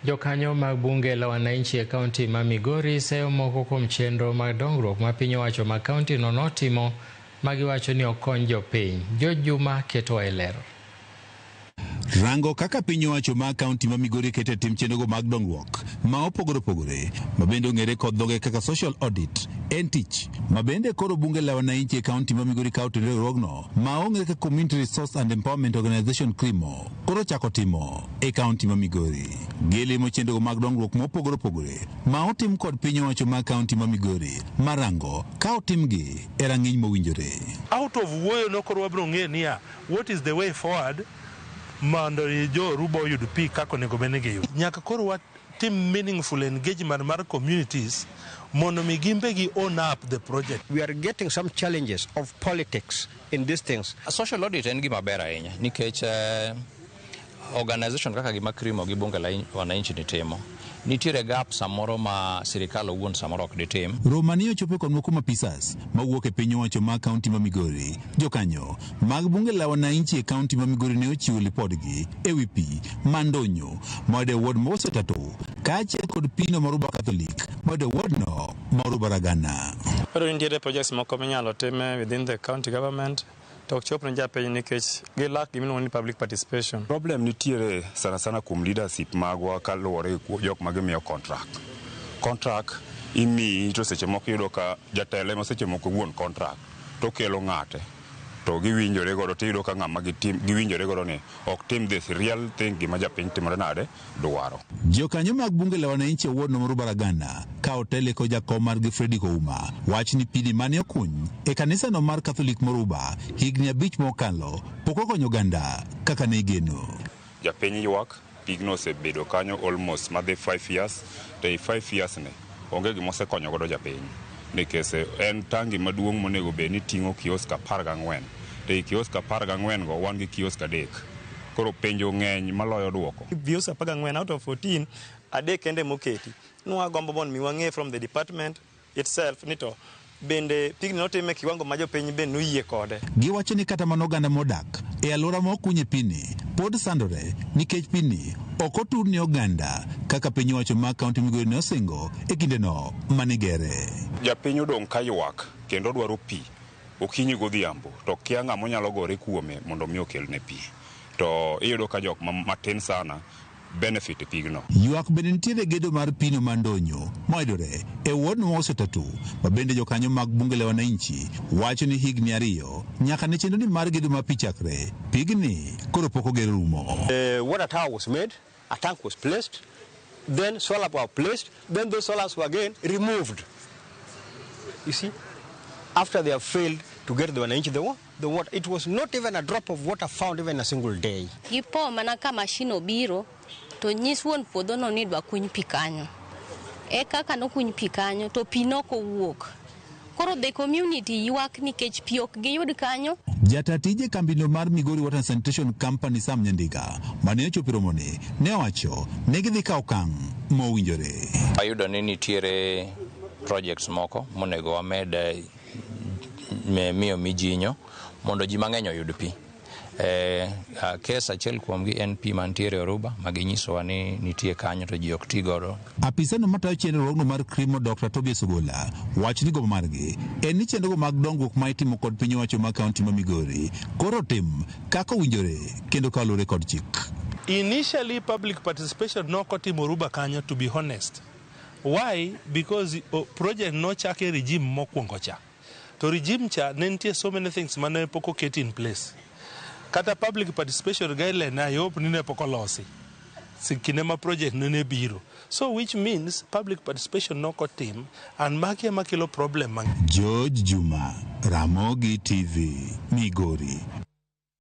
Jokanyo mag bunge la wananchi e kaunti ma Migori seyo moko kuom chenro mag dongruok ma piny owacho ma kaunti no notimo ma giwacho ni ok kony jopiny. George Juma ketowa e ler. Rango kaka piny owacho ma kaunti ma Migori keto e tim chenrogo mag dongruok ma opogore opogore ma bende ong'ere kod dhoge kaka social audit en tich ma bende koro bunge la wananchi e kaunti ma Migori kawo to riwruogno ma ong'ere kaka Community Resource and Empowerment Organization CREMO koro chako timo e kaunti ma Migori. Gilimo chenrogo mag dongruok mopogore opogore ma otim kod piny owacho ma kaunti ma Migori marango ka otimgi e rang'iny mowinjore. Out of wuoyo no koro wabiro ng'e niya what is the way forward mondo jo Oruba oyud pi kaka onego bed ni giyudo. Nyaka koro watim meaningful engagement mar communities mondo mi gimbe gi own up the project. We are getting some challenges of politics in these things. Social audit en gima ber ahinya nikech organization kaka gima CREMO gi bunge la wananchi ni timo nitiere gap samoro ma sirikal owuon samoro ok ditim. Romani ochopo kod moko kuom apisas mawuok e piny owacho ma kaunti ma Migori. Jokanyo mag bunge la wananchi e kaunti ma Migori ne ochiwo lipodgi e wi pi mandonyo mayudo e ward ma Osotatu kaachiel kod pino mar Oruba Catholic mayudo e wardno ma Oruba Ragana. Koro nitiere projects moko minyalo time within the county government to ok chop ne japiny nikech gilak gimiluongo ni public participation. Problem nitiere sana sana kuom leadership magwa kaluwore gi jok ma gimiyo contract. Contract imiyi to seche moko iyudo ka jatelo ema seche moko wuon contract to kelo ng'ate to giwinjore godo tiyudo ka ng'ama giwinjore godo ni ok tim this real thing gima japiny timore nade dwaro. Jokanyo mag bunge la wananchi e ward no mar Oruba ka otele kod jakom margi Freddy Kouma wach ni pini mane okuny e kanisano mar Catholic Moruba higni 5 mokalo pok okonyo oganda kaka ne igeno. Japiny ywak pigno osebedo kanyo almost madhi 5 years to ei 5 years ni onge gima osekonyo godo japiny nikech en tangi maduong' monego bed ni ting'o kiosk 14 to ei kiosk 14 go wan gi kiosk 3 koro penjo ng'eny maloyo duoko. Kiosk 14 out of 14 3 kende moketi. Nwagombo mondo mi wang'e from the department itself ni to bende pigni notime kiwango ma jopiny bende noyie kode. Giwacho ni kata mana oganda modak e alwora ma okunye pini pod sandore nikech pini ok otur ne oganda kaka piny owacho ma kaunti Migori ne osingo e kindeno manigere. Japiny odong' ka ywak kendo dwaro pi okinyi godhiambo to kia ng'ama onyalo gore kuome mondo mi okelne pi to iyudo ka jok matin sana benefit pigno. Ywak bende nitiere gedo mar pino mandonyo mayudore e ward ma Osotatu ma bende jokanyo mag bunge la wananchi wacho ni higni 2 nyaka ne chenro ni mar gedo mar pi chakre pigni koro pok oger rumo. Water tower was made, a tank was placed, then solar were placed, then those solars were again removed. You see, after they have failed to get the wananchi the water, it was not even a drop of water found even a single day. Gipo mana ka machine obiro to nyis wuon puodho no ni dwa kuny pi kanyo. E kaka nokuny pi kanyo to pi nok owuok. Koro the community ywak nikech pi ok giyud kanyo. Jata tije kambino mar Migori Water and Sanitation Company Sam Nyandiga mane ochopo romone ne owacho ne gidhi kawo okang' mowinjore. Ayudo ni nitiere projects moko monego wamed miyo mijinyo mondo ji mang'eny oyud pi. Kes achiel kuomgi en pi mantiere Oruba ma ginyisowa ni nitie kanyo to ji ok ti godo. Apisano matayo chenro mar CREMO Dr. Tobias Ogola wacho ni gombo margi en ni chenrogo mag dongruok ma itimo kod piny owacho ma kaunti ma Migori koro tim kaka owinjore kendo kaluwore kod chik. Initially public participation nok otimo Oruba kanyo, to be honest. Why? Because project nochake regime mokwongo cha. To regime cha ne nitie so many things mane pok oket in place. Kata public participation guideline I hope ni ne pok olosi kinde ma project ne biro. So which means public participation nok otim and magi ema kelo problem mang'eny. George Juma, Ramogi TV, Migori.